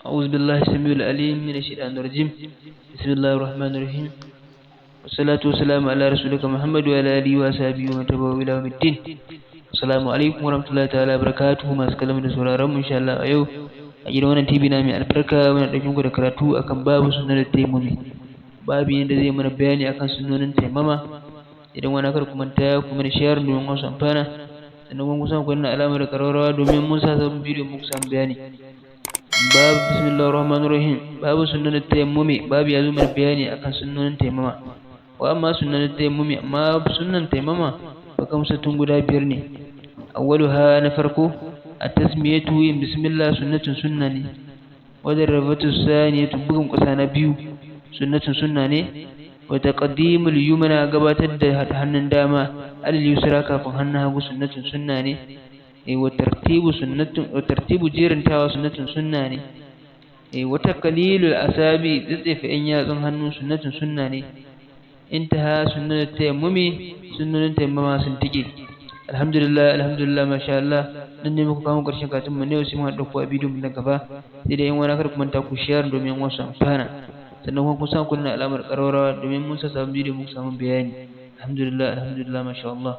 أعوذ بالله السميع العليم من الشيطان الرجيم. بسم الله الرحمن الرحيم، والصلاة والسلام على رسولك محمد وعلى آله وصحبه ومن تبعه إلى يوم الدين. Assalamu alaikum warahmatullahi ta'ala barakatuhu. Masu kallon da sauraron mu, insha Allah a yau a gidan wannan TV na mai albarka muna ɗauke muku da karatu akan babu sunnar taimami, babu yanda zai mana bayani akan sunnonin taimama. Idan wani kar ku manta ku mana share domin wasu amfana, sannan kuma ku sa ku danna alamar ƙararrawa domin mun sa sabon bidiyo muku samu bayani. Babu bismillahir rahmanir rahim, babu sunnar tayammumi, babu ya zo mana bayani akan sunnonin taimama. Wa amma sunnar tayammumi, amma sunnan taimama fa kamsatun, guda biyar ne. Awwaluha, na farko, at-tasmiyatu, yin bismillah, sunnatun, sunna ne. Wa darabatu saniyatu, bugun ƙasa na biyu, sunnatun, sunna ne. Wa taqdimul yumna, gabatar da hannun dama, alal yusra, kafin hannun hagu, sunnatun, sunna ne. Wa tartibu sunnatun, wa tartibu, jerantawa, sunnatun, sunna ne. Wa taqlilul asabi, tsitsefe yan yatsun hannu, sunnatun, sunna ne. Intaha sunnatut tayammumi, sunnonin tayammama sun tike. Alhamdulillah, alhamdulillah, masha Allah. Nan ne muka kawo ƙarshen karatun mu ne, sai mu haɗu ku a bidiyon mu na gaba. Sai dai yan wani kar ku manta ku share domin wasu amfana, sannan kuma kun san kunna alamar ƙararrawa domin mun sa sabon bidiyo muku samu bayani. Alhamdulillah, alhamdulillah, masha Allah.